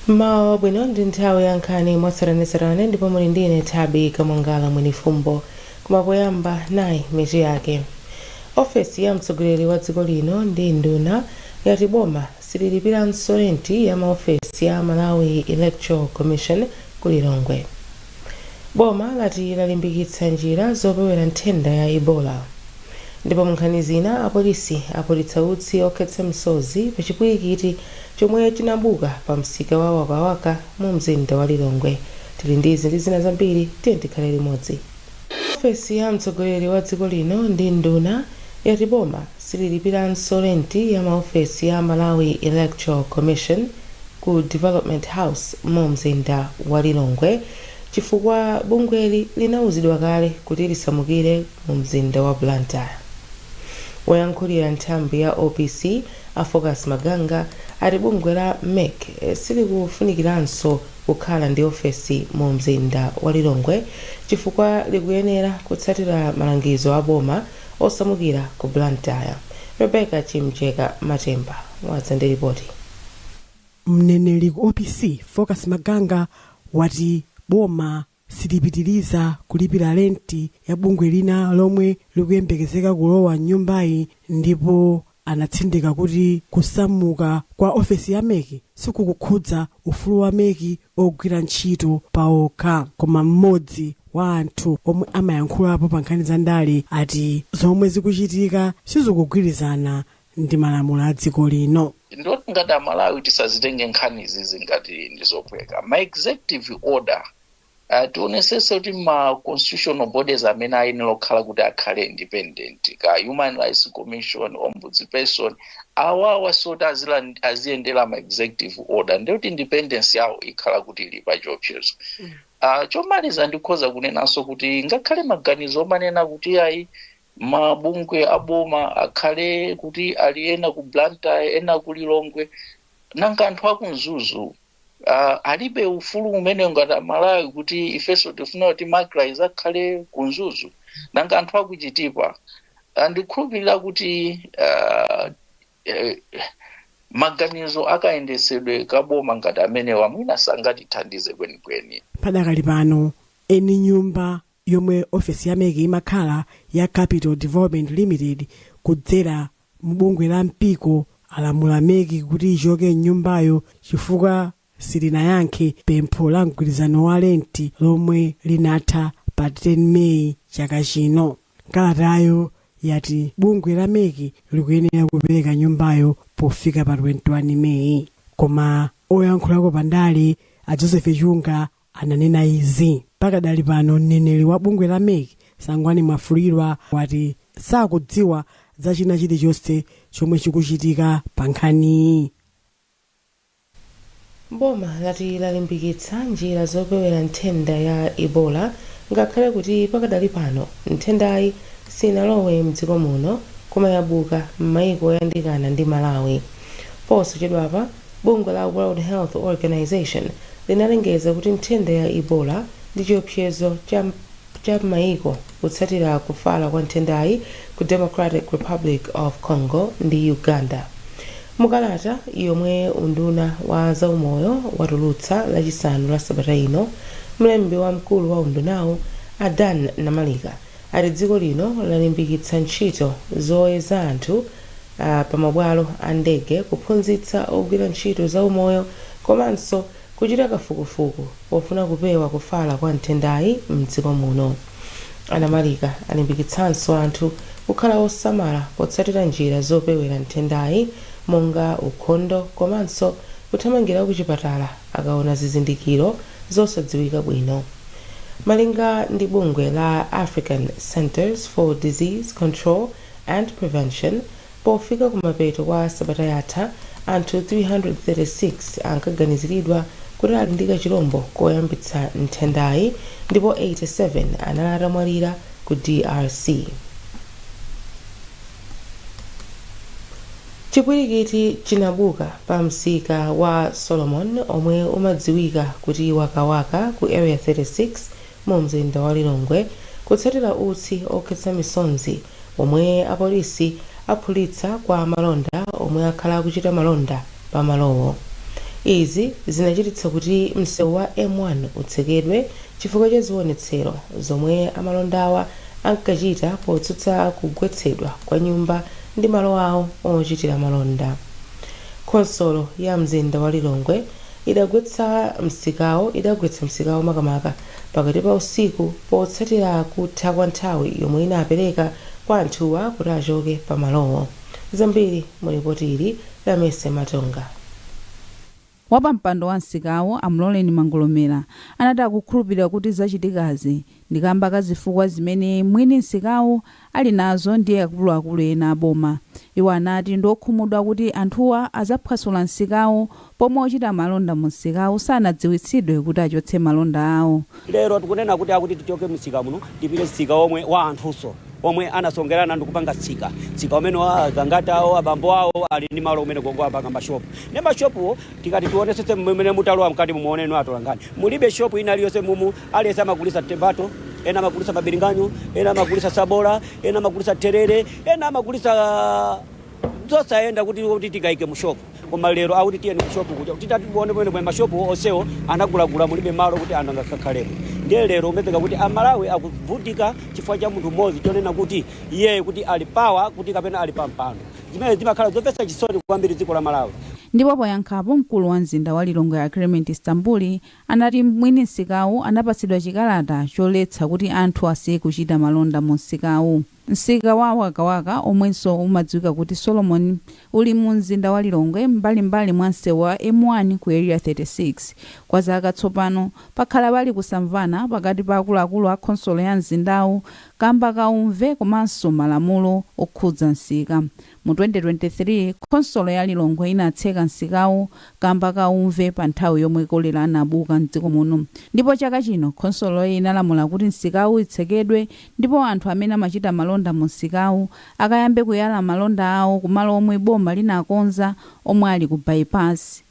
Mmawa wabwino, ndi nthawi ya nkhani mwatsatanetsatane ndipo muli ndi ine Thabi Kamwangala Mwenifumbo. Koma poyamba, nayi mitu yake. Ofesi ya mtsogoleri wa dziko lino ndi nduna yati boma sililipiranso renti ya maofesi ya Malawi Electoral Commission ku Lilongwe. Boma lati lalimbikitsa njira zopewera nthenda ya Ebola. Ndipo munkhani zina, apolisi aphulitsa utsi okhetsa misozi pa chipwirikiti chomwe chinabuka pa msika wa Wakawaka mu mzinda wa Lilongwe. Tili ndi izi ndi zina zambiri, tiye tikhale limodzi. Ofesi ya mtsogoleri wa dziko lino ndi nduna yati boma sililipiranso renti ya maofesi ya Malawi Electoral Commission ku Development House mu mzinda wa Lilongwe chifukwa bungweli linauzidwa kale kuti lisamukire mu mzinda wa Blantyre. Woyankhulira nthambi ya OPC a Focus Maganga ati bungwe la MEC silikufunikiranso kukhala ndi ofesi mu mzinda wa Lilongwe chifukwa likuyenera kutsatira malangizo a boma osamukira ku Blantyre. Rebecca Chimjeka Matemba wadza ndi ripoti. Mneneri ku OPC Focus Maganga wati boma silipitiriza kulipira renti ya bungwe lina lomwe likuyembekezeka kulowa mnyumbayi, ndipo anatsindika kuti kusamuka kwa ofesi ya MEC sikukukhudza ufulu wa MEC ogwira ntchito paokha. Koma mmodzi wa anthu omwe amayankhulapo pa nkhani za ndale ati zomwe zikuchitika sizikugwirizana ndi malamulo a dziko lino. Ndoti ngati Amalawi tisazitenge nkhani izizi ngati ndizophweka. Ma executive order, tionesese kuti ma constitutional bodies amene ayenera kukhala kuti akhale independent, ka Human Rights Commission, Ombudsperson, awawa soti aziyendera ma executive order, ndikuti independence yawo ikhala kuti ili pa chiopsezo. Chomaliza, ndikhoza kunenanso kuti ngakhale maganizo omanena kuti ayi, mabungwe aboma akhale kuti ali ena ku Blantyre, ena ku Lilongwe, nanga anthu akumzuzu alibe ufulu umene ngati Amalawi kuti ifenso tifuna kuti MACRA izakhale ku Mzuzu? Nanga anthu akuchitipa? Ndikhulupirira kuti maganizo akayendesedwe kaboma ngati amenewa mwina sangatithandize kwenikweni. Padakali pano, eni nyumba yomwe ofesi ya MEC imakhala ya Capital Development Limited kudzera mubungwe la Mpiko alamula MEC kuti ichoke mnyumbayo chifukwa silinayankhe pempho la mgwirizano wa renti lomwe linatha pa 10 Meyi chaka chino. Kalatayo yati bungwe la MEC likuyenera kupereka nyumbayo pofika pa 21 Meyi. Koma oyankhulako pandale a Joseph Chunga ananena izi. Pakadali pano, mneneri wa bungwe la MEC Sangwani Mwafulirwa wati sakudziwa za china chilichonse chomwe chikuchitika pa nkhaniyi. Boma lati lalimbikitsa njira zopewera nthenda ya Ebola ngakhale kuti pakadali pano nthendayi sinalowe mdziko muno koma yabuka m'mayiko oyandikana ndi Malawi. Posachedwapa, bungwe la World Health Organization linalengeza kuti nthenda ya Ebola ndi chiopsezo cha mayiko kutsatira kufala kwa nthendayi ku Democratic Republic of Congo ndi Uganda. Mukalata yomwe unduna wa zaumoyo watulutsa Lachisanu la sabata ino, mlembi wamkulu wa undunawu a Dan Namalika ati dziko lino lalimbikitsa ntchito zoyeza anthu pa mabwalo a ndege, kuphunzitsa ogwira ntchito zaumoyo komanso kuchita kafukufuku pofuna kupewa kufala kwa nthendayi mdziko muno. A Namalika alimbikitsanso anthu kukhala osamala potsatira njira zopewera nthendayi monga ukhondo komanso kuthamangira kuchipatala akaona zizindikiro zosadziwika bwino. Malinga ndi bungwe la African Centers for Disease Control and Prevention, pofika kumapeto kwa sabata yatha, anthu 336 ankaganiziridwa kuti ali ndi kachilombo koyambitsa nthendayi ndipo 87 anali atamwalira ku DRC. Chipwirikiti chinabuka pa msika wa Solomon omwe umadziwika kuti Wakawaka ku Area 36 mu mzinda wa Lilongwe kutsatira utsi okhetsa misonzi omwe apolisi aphulitsa kwa amalonda omwe akhala akuchita malonda pamalowo. Izi zinachititsa kuti msewu wa M1 utsekedwe chifukwa cha zionetsero zomwe amalondawa ankachita potsutsa kugwetsedwa kwa nyumba ndi malo awo ochitira malonda. Khonsolo ya mzinda wa Lilongwe idagwetsa msikawo makamaka pakati pa usiku, potsatira kutha kwa nthawi yomwe inapereka kwa anthuwa kuti achoke pamalowo. Zambiri mu ripoti ili la Mese Matonga. Wapampando wa msikawo, Amloleni Mangolomera, anati akukhulupirira kuti zachitikazi ndi kamba ka zifukwa zimene mwini msikawo ali nazo ndi akuluakulu ena aboma. Iwo anati ndi okhumudwa kuti anthuwa azaphwasula msikawo pomwe ochita malonda mu msikawo sanadziwitsidwe kuti achotse malonda awo. Lero tikunena kuti akuti tichoke msika muno, tipite msika omwe wa anthuso omwe anasongerana ndikupanga msika, msika umene wa awo abambo awo ali ndi malo umene kongo apanga mashopu. Ne mashopuwo tikati tionesese, mmene mutalowa mkati mumuoneno atolangani, mulibe shopu ina iliyonse mumu. Aliyense amagulisa tembato, ena amagulisa mabiringanyo, ena amagulisa sabola, ena amagulisa terere, ena amagulisa zosayenda kuti tikaike mushopu. Koma lero akuti tiyeni kushopu kuja, titati tione mwene mwe mashopu onsewo anagulagula, mulibe malo kuti anthu angakhalemo. Ndiye lero umepeka kuti Amalawi akuvutika chifukwa cha munthu mmodzi, chonena kuti iye kuti ali pawa kuti kapena ali pampando, zimene zimakhala zomvetsa chisoni kwambiri dziko la Malawi. Ndipo poyankhapo, mkulu wa mzinda wa Lilongwe, a Clement Stambuli, anati mwini msikawu anapatsidwa chikalata choletsa kuti anthu asiye kuchita malonda mu msikawu. Msika wa Wakawaka, omwenso umadziwika kuti Solomon, uli mu mzinda wa Lilongwe mbalimbali mwa msewu wa M1 ku Area 36. Kwa zaka tsopano pakhala pali kusamvana pakati pa akuluakulu a khonsolo ya mzindawu kamba kaumve komanso malamulo okhudza msika. Mu 2023 khonsolo ya Lilongwe inatseka msikawu kamba kaumve pa nthawi yomwe kolera anabuka mdziko muno. Ndipo chaka chino khonsolo inalamula kuti msikawu itsekedwe, ndipo anthu amene amachita malonda mu msikawu akayambe kuyala malonda awo kumalo omwe boma linakonza omwe ali ku Bypass.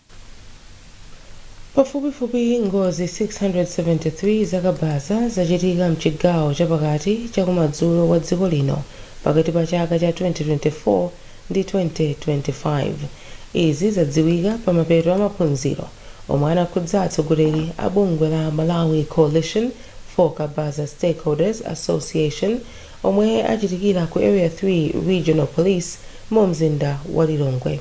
Pafupifupi ngozi 673 zakabaza zachitika mchigawo chapakati chakumadzulo kwa dziko lino pakati pa chaka cha 2024 ndi 2025. Izi zadziwika pa mapeto a maphunziro omwe anakhudza atsogoleri a bungwe la Malawi Coalition for Kabaza Stakeholders Association, omwe achitikira ku Area 3 Regional Police mu mzinda wa Lilongwe.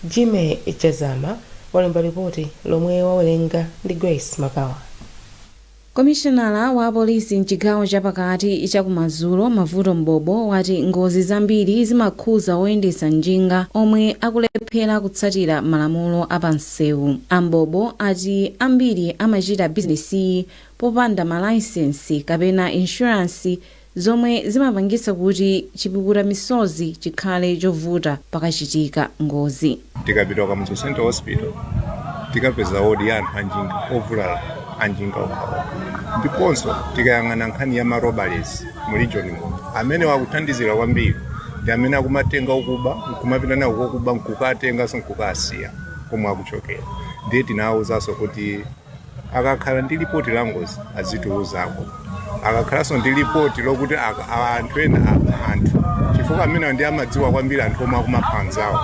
Jime Chazama walemba ripoti lomwe wawerenga ndi Grace Makawa. Komisonala wa polisi mchigawo chapakati chakumadzulo, Mavuto Mbobo, wati ngozi zambiri zimakhuza oyendetsa njinga omwe akulephera kutsatira malamulo apamsewu. Ambobo ati ambiri amachita bizinesiyi popanda malaisensi kapena inshuransi, zomwe zimapangitsa kuti chipukuta misozi chikhale chovuta pakachitika ngozi. Tikapita Kamuzu Central Hospital, tikapeza wodi ya anthu anjinga ovulala, anjinga okhaokha. Ndiponso tikayang'ana nkhani ya ma robberies mu region muno, amene wakuthandizira kwambiri ndi amene akumatenga ukuba nkumapita nawo kokuba, nkukatenganso nkukasiya komwe akuchokera. Ndiye tinawuzanso kuti akakhala ndi lipoti la ngozi azitiwuzako, akakhalanso ndi lipoti lokuti anthu ena apha anthu, chifukwa amenewa ndi amadziwa kwambiri anthu omwe akumapha anzawo.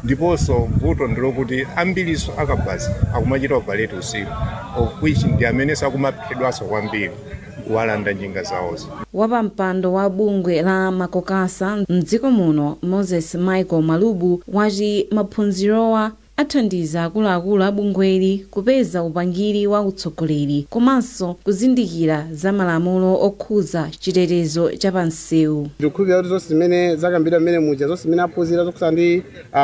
Ndiponso vuto ndilokuti ambiriso akabaza akumachita operate usiku, of which ndi amenenso akumaphedwanso kwambiri kuwalanda njinga zawozo. Wapampando wa bungwe la makokasa mdziko muno, Moses Michael Malubu, wati maphunzirowa athandiza akuluakulu a bungweli kupeza upangiri wa utsogoleri komanso kuzindikira za malamulo okhuza chitetezo cha pamsewu. Ndikukhulupirira kuti zonse zimene zakambidwa mmene muja, zonse zimene aphunzira zokhuza ndi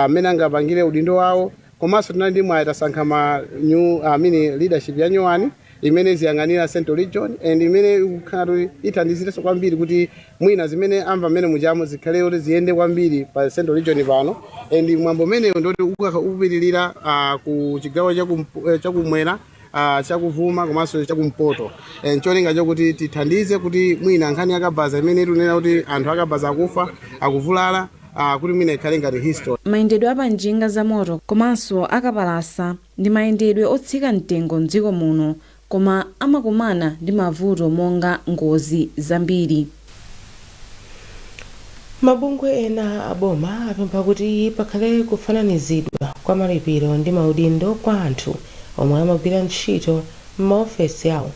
mmene angapangire udindo wawo, komanso tinali ndi mwayi, tasankha ma new mini leadership ya nyuwani imene iziyang'anira Central Region and imene ikukhala kuti ithandizirenso kwambiri kuti mwina zimene amva mmene mujamo zikhale kuti ziyende kwambiri pa Central Region pano. And mwambo umeneyo ndoti ukupitirira ku chigawo chakumwera, chakuvuma komanso chakumpoto, ncholinga chokuti tithandize kuti mwina nkhani yakabaza imene tikunena kuti anthu akabaza akufa, akuvulala, kuti mwina ikhale ngati history. Mayendedwe apanjinga za moto komanso akapalasa ndi mayendedwe otsika mtengo mdziko muno, koma amakumana ndi mavuto monga ngozi zambiri. Mabungwe ena aboma apempha kuti pakhale kufananizidwa. kwa malipiro ndi maudindo kwa anthu omwe amagwira ntchito m'maofesi awo.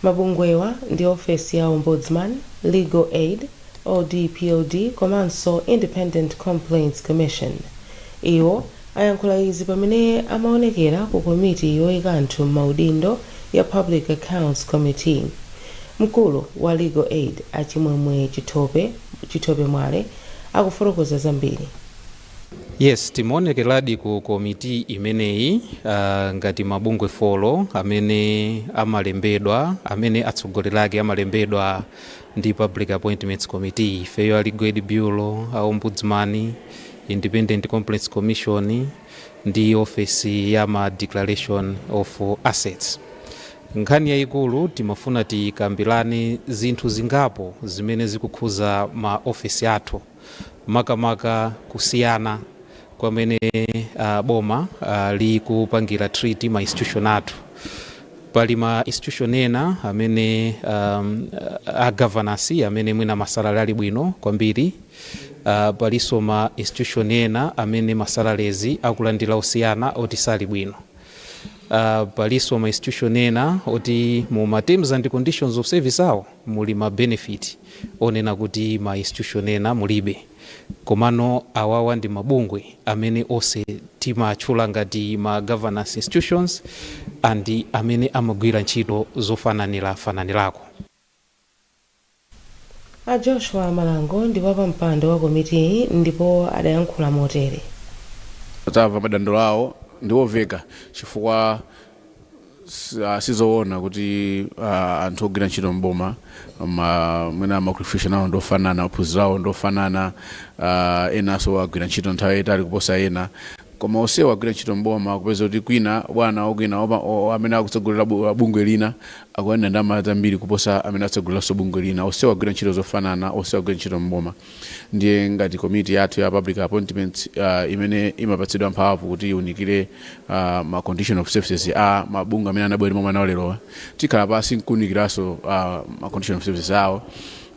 Mabungwewa ndi ofesi ya Ombudsman, Legal Aid, ODPOD komanso Independent Complaints Commission. Iwo ayankhula izi pamene amaonekera ku komiti yoyika anthu m'maudindo ya Public Accounts Committee. Mkulu wa Legal Aid, Achimwemwe Chithope, Chithope Mwale, akufotokoza zambiri. Yes, timaonekeradi ku komiti imeneyi ngati mabungwe four amene amalembedwa, amene atsogoleri ake amalembedwa ndi Public Appointments Committee. Ifeyo a Legal Aid Bureau, a Ombudsman, Independent Complaints Commission ndi ofesi ya ma Declaration of Assets. Nkhani yayikulu, timafuna tikambirane zinthu zingapo zimene zikukhuza ma ofesi athu, makamaka kusiyana kwamene boma likupangira treat ma institution athu. Pali ma institution ena amene a governance amene mwina ma salary ali bwino kwambiri. Palinso ma institution ena amene ma salaries akulandira osiyana oti sali bwino. Palinso ma institution ena oti mu ma terms and conditions of service awo muli ma benefit onena kuti ma institution ena mulibe. Komano awawa ndi mabungwe amene onse timatchula ngati ma governance institutions and amene amagwira ntchito zofananira fananirako. A Joshua Malango ndi wapampando wa komitiyi ndipo adayankhula motere. Tamva madandaulo awo, ndiwoveka, chifukwa sizoona kuti anthu ogwira ntchito mboma mwina ma qualification awo ndofanana, maphunziro awo ndofanana, enanso agwira ntchito nthawi yayitali kuposa ena, koma onsewo agwira ntchito mboma, kupeza kuti kwina bwana okwina amene akutsogolera bungwe lina akulandira ndalama zambiri kuposa amene atsogoleranso bungwe lina. Onsewo agwira ntchito zofanana, onsewo agwira ntchito mboma. Ndiye ngati komiti yathu ya public appointments, imene imapatsidwa mphamvu kuti iunikire ma condition of services a mabungwe amene anabwera momwe anawalerowa, tikhala pasi nkuunikiranso ma condition of services awo.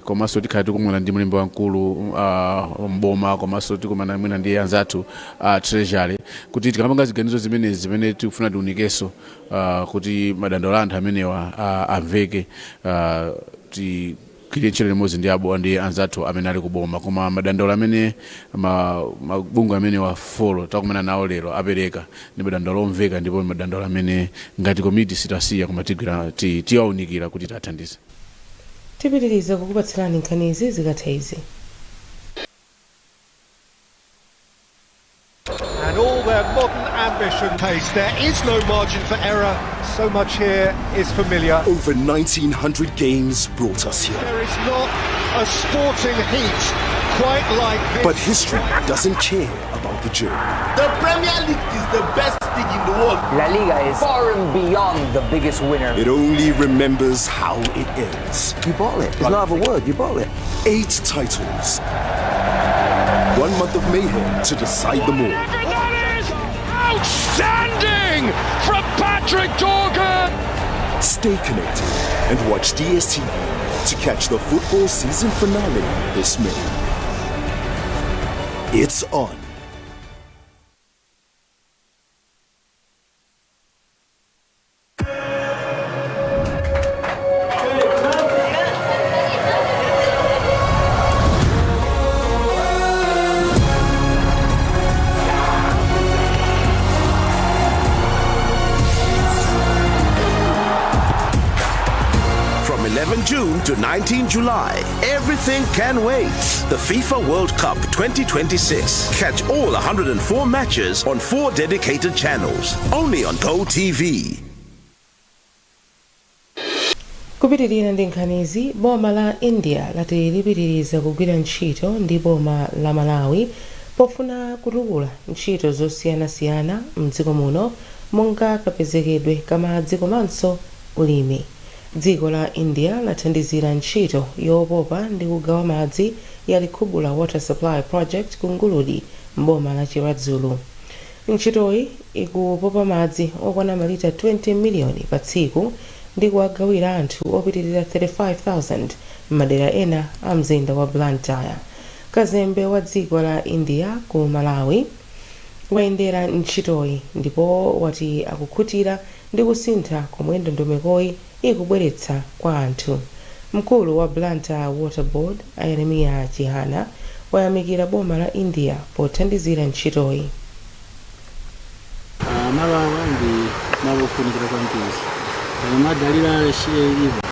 Komanso tikhala tikumana ndi mlembi wamkulu mboma, komanso tikumana mwina ndi anzathu treasury, kuti tikamapanga ziganizo zimenezi zimene tikufuna tiunikenso kuti madandaulo a anthu amenewa amveke, tigwire ntchito limodzi ndi abo ndi anzathu amene ali kuboma. Koma madandaulo amene mabungwe amene wa four takumana nawo lero apereka ndi madandaulo omveka, ndipo madandaulo amene ngati komiti sitasiya, koma tigwira tiwaunikira kuti tiathandize. Tipitiriza kukupatsirani nkhanizi zikatha izi. And all their modern ambition pace. There is no margin for error. So much here is familiar. Over 1900 games brought us here. There is not a sporting heat quite like this. But history doesn't care about the journey. The Premier League is the best league in the world. La Liga is far and beyond the biggest winner. It only remembers how it ends. You bottle it. There's no other word. You bottle it. Eight titles. 1 month of mayhem to decide them all. That is outstanding from Patrick Dorgan. Stay connected and watch DSTV to catch the football season finale this May. It's on. From 11 June to 19 July, everything can wait. The FIFA World Cup 2026. Catch all 104 matches on four dedicated channels. Only on GoTV. Kupitirira ndi nkhanizi, boma la India lati lipitiriza kugwira ntchito ndi boma la Malawi pofuna kutukula ntchito zosiyanasiyana mdziko muno, monga kapezekedwe kamadzi komanso ulimi. Dziko la India lathandizira ntchito yopopa ndi kugawa madzi ya Likhubula Water Supply Project ku Nguludi, mboma la Chiradzulu. Ntchitoyi ikupopa madzi okwana malita 20 miliyoni pa tsiku ndi kuwagawira anthu opitirira 35,000 m'madera ena a mzinda wa Blantyre. Kazembe wa dziko la India ku Malawi, Wayendera ntchitoyi ndipo wati akukhutira ndi kusintha komwe ndondomekoyi ikubweretsa kwa anthu. Mkulu wa Blantyre Water Board, Yeremiya Chihana, wayamikira boma la India pothandizira ntchitoyi. Malo awa ndi malo ofunikira kwambiri. Tikamadalira Shire River,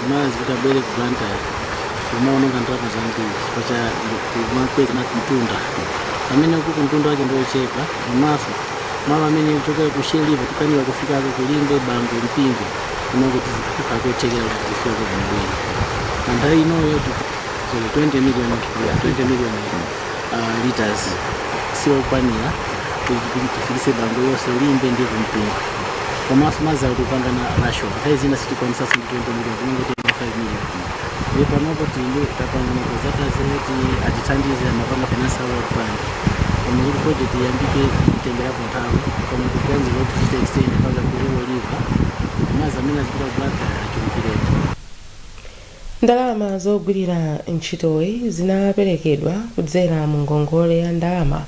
madzi kuti abwere ku Blantyre, kumaononga ndalama zambiri chifukwa cha kumakweza mtunda amene kuku mtunda wake ndiochepa, komanso malo amene kuchokera ku Shire River tikanika kufikako kuLimbe, Bangwe, Mpingo kunoko tikakothekera kuti tifikako bwinobwino. Pa nthawi inoyo, sorry, 20 million, 20 million liters siokwanira kuti tifikise Bangwe yonse, Limbe ndi kuMpingo. Komanso madzi akuti kupanga na ration, nthawi zina sitikwanisanso ndi 20 million, timangotenga 5 million. Ndiye panopo tili tapangana kuzatazi kuti atithandize, amapanga finance World Bank, koma kuti project iyambike itengerapo nthawi, koma kuganizira kuti tichite extend mpaka ku Ruo River kuti madzi amene azipita ku Blantyre achulukireko. Ndalama zogwirira ntchitoyi zinaperekedwa kudzera mu ngongole ya ndalama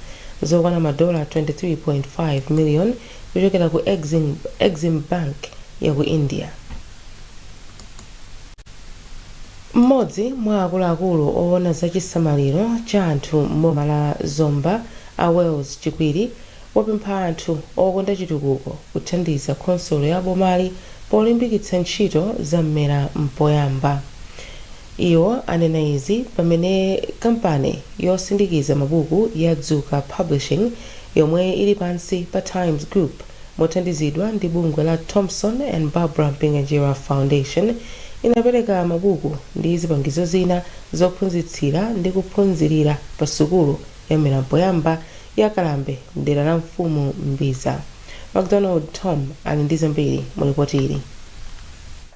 zokwana madola 23.5 million kuchokera ku Exim Bank ya ku India. Mmodzi mwa akuluakulu oona za chisamaliro cha anthu m'boma la Zomba, a Wales Chikwiri, wapempha anthu okonda chitukuko kuthandiza khonsolo ya bomali polimbikitsa ntchito za mmera mpoyamba. Iwo anena izi pamene kampani yosindikiza mabuku ya Dzuka Publishing, yomwe ili pansi pa Times Group, mothandizidwa ndi bungwe la Thompson and Barbara Mpinganjira Foundation, inapereka mabuku ndi zipangizo zina zophunzitsira ndi kuphunzirira pa sukulu ya mmera mpoyamba ya Kalambe mdera la mfumu Mbiza. MacDonald Tom ali ndi zambiri mu ripoti ili.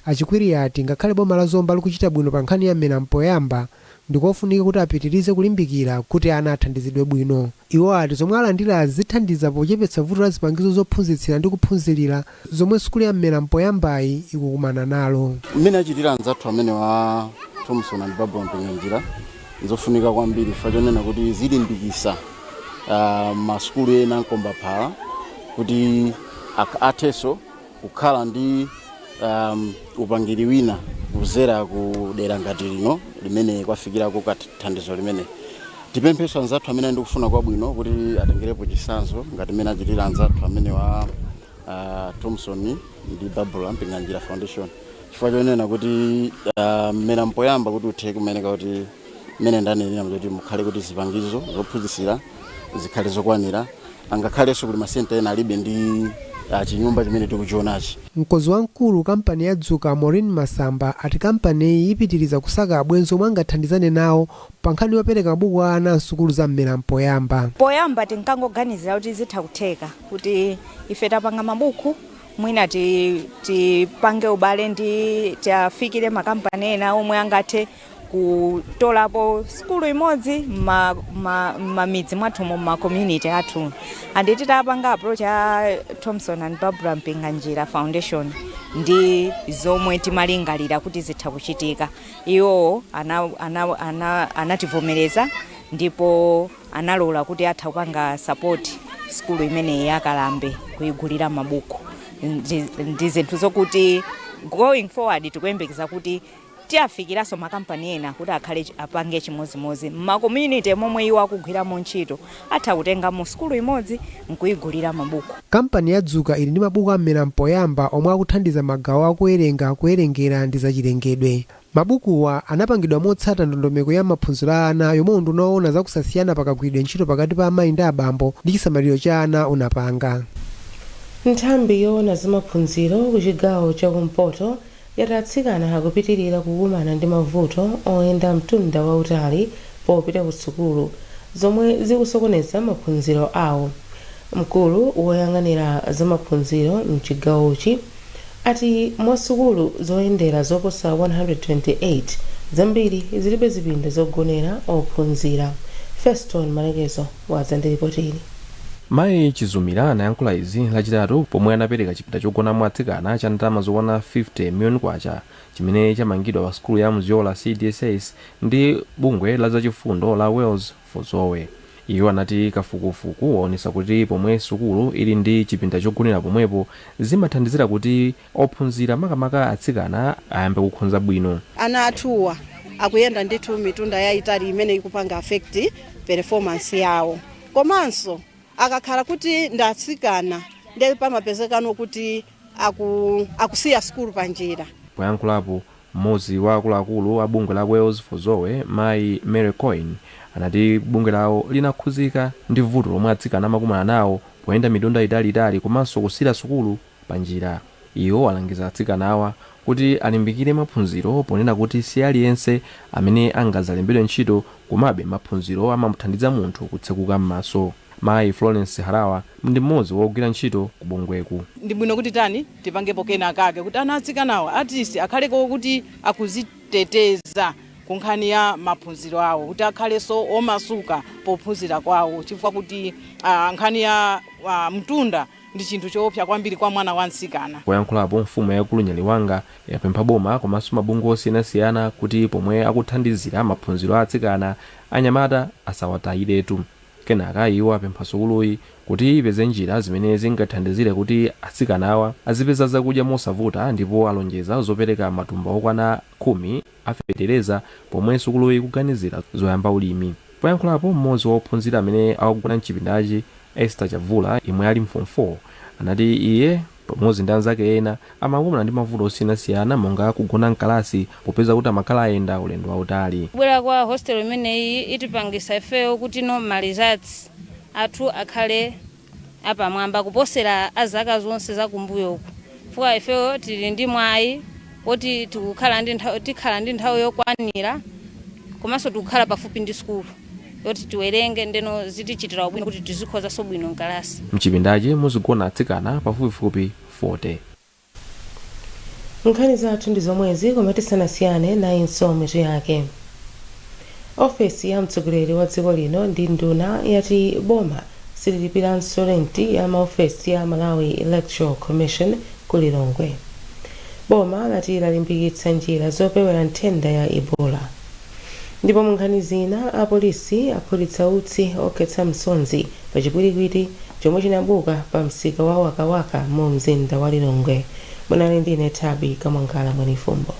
Achikwiri ati ngakhale boma la Zomba likuchita bwino pa nkhani ya mmera mpoyamba, ndikofunika kuti apitirize kulimbikira kuti ana athandizidwe bwino. Iwo ati zomwe alandira zithandiza pochepetsa vuto la zipangizo zophunzitsira ndi kuphunzirira zomwe sukulu ya mmera mpoyambayi ikukumana nalo. Mmene achitira anzathu amene wa Thompson and Barbara Mpinganjira nzofunika kwambiri, chifukwa chonena kuti zilimbikisa masukulu ena mkombaphala kuti athenso kukhala ndi upangiri wina kuzera ku dera ngati lino limene kwafikirako kathandizo limene. Tipempheso anzathu amene ndi kufuna kwabwino kuti atengerepo chitsanzo ngati mmene achitira anzathu amene wa Thompson ndi Barbara Mpinganjira Foundation, chifukwa chonena kuti mmera mpoyamba kuti utheke kumeneka kuti mmene ndanenera kuti mukhale kuti zipangizo zophunzitsira zikhale zokwanira, angakhalenso kuti masenta ena alibe ndi chinyumba chimene tikuchionachi. Mkonzi wamkulu kampani ya Dzuka, Maureen Masamba, ati kampaniyi ipitiriza kusaka abwenzi omwe angathandizane nawo pa nkhani yopereka mabuku a ana msukulu za mmera mpoyamba. Poyamba tinkangoganizira kuti zitha kutheka kuti ife tapanga mabuku, mwina tipange ubale ndi tiafikire makampani ena omwe angathe kutolapo sukulu imodzi m'mamidzi mwathumo, mma community athu. And titapanga approach a Thompson and Barbara Mpinganjira Foundation ndi zomwe timalingalira kuti zitha kuchitika, iwo anativomereza ndipo analola kuti atha kupanga support sukulu imeneyi yaKalambe kuyigulira mabuku. Ndi zinthu zokuti going forward tikuyembekeza kuti tiyafikiranso makampani ena kuti akhale apange chimozimozi mma community momwe iwo akugwiramo ntchito, atha kutengamo sukulu imodzi nkuyigulira mabuku. Kampani ya Dzuka ili ndi mabuku a mmera mpoyamba omwe akuthandiza magawo akuwerenga, kuwerengera ndi zachilengedwe. Mabukuwa anapangidwa motsata ndondomeko ya maphunziro a ana yomwe unduna owona zakusasiyana pakagwiridwe ntchito pakati pa amayi ndi abambo ndi chisamaliro cha ana unapanga. Nthambi yoona zamaphunziro ku chigawo chakumpoto yati atsikana akupitirira kukumana ndi mavuto oyenda mtunda wautali popita ku sukulu, zomwe zikusokoneza maphunziro awo. Mkulu woyang'anira zamaphunziro mchigawochi ati mwa sukulu zoyendera zoposa 128, zambiri zilibe zipinda zogonera ophunzira. Feston Malekezo wadza ndi ripoti ili. Mayi Chizumira anayankhula izi Lachitatu pomwe anapereka chipinda chogonamo atsikana cha ndalama zokwana 50 miliyoni kwacha chimene chamangidwa pa sukulu ya Mziola CDSS ndi bungwe la zachifundo la Wales for Zoe. Iwo anati kafukufuku waonesa kuti pomwe sukulu ili ndi chipinda chogonera pomwepo, zimathandizira kuti ophunzira, makamaka atsikana, ayambe kukhonza bwino. Ana athuwa akuyenda ndithu mitunda yayitali imene ikupanga affect performance yawo, komanso akakhala kuti ndi atsikana ndiye pamapezekano kuti akusiya sukulu panjira. Poyankhulapo, mmodzi wa akuluakulu a bungwe la Wheels for Zoe, mayi Mary Coin, anati bungwe lawo linakhuzika ndi vuto lomwe atsikana amakumana nawo poyenda mitunda italiitali komanso kusiya sukulu panjira. Iwo alangiza atsikanawa kuti alimbikire maphunziro, ponena kuti si aliyense amene angazalembedwe ntchito, komabe maphunziro amamuthandiza munthu kutsekuka m'maso. Mayi Florence Harawa ndi mmodzi wogwira ntchito ku bungweku. Ndi bwino kuti tani tipangepo kena kake kuti ana atsikanawa at least akhaleko kuti akuziteteza ku nkhani ya maphunziro awo, kuti akhalenso omasuka pophunzira kwawo, chifukwa kuti nkhani ya mtunda ndi chinthu choopsa kwambiri kwa mwana wa mtsikana. Poyankhulapo, mfumu yaikulu Nyaliwanga yapempha boma komanso mabungwe osiyanasiyana kuti pomwe akuthandizira maphunziro a atsikana, anyamata asawatayiretu. Kenaka iwo apempha sukuluyi kuti ipeze njira zimene zingathandizire kuti atsikanawa azipeza zakudya mosavuta, ndipo alonjeza zopereka matumba okwana 10 afetereza pomwe sukuluyi ikuganizira zoyamba ulimi. Poyankhulapo, mmodzi wa ophunzira amene akugona mchipindachi, Esther Chavula, imwe ali m'Form 4, anati iye pamodzi ndi anzake ena amakumana ndi mavuto osiyanasiyana monga kugona mkalasi popeza kuti amakhala ayenda ulendo wautali. Kubwera kwa hostel imeneyi itipangisa ifeyo kuti no ma results athu akhale apamwamba kuposera azaka zonse zakumbuyoku, chifukwa ifeyo tili ndi mwayi woti tikukhala ndi nthawi, tikhala ndi nthawi yokwanira, komanso tikukhala pafupi ndi sukulu yoti tiwerenge, ndeno zitichitira ubwino kuti tizikhozanso bwino mkalasi. Mchipindachi muzigona atsikana pafupifupi 40. Nkhani zathu ndi zomwezi, koma tisanasiyane, nayinso mitu yake. Ofesi ya mtsogoleri wa dziko lino ndi nduna yati boma sililipiranso renti ya maofesi ya Malawi Electoral Commission ku Lilongwe. Boma lati lalimbikitsa njira zopewera nthenda ya Ebola. Ndipo mu nkhani zina, apolisi aphulitsa utsi okhetsa msozi pa chipwirikiti chomwe chinabuka pa msika wa Wakawaka mu mzinda wa Lilongwe. Munali ndine Tabi Kamwangala Mwenifumbo.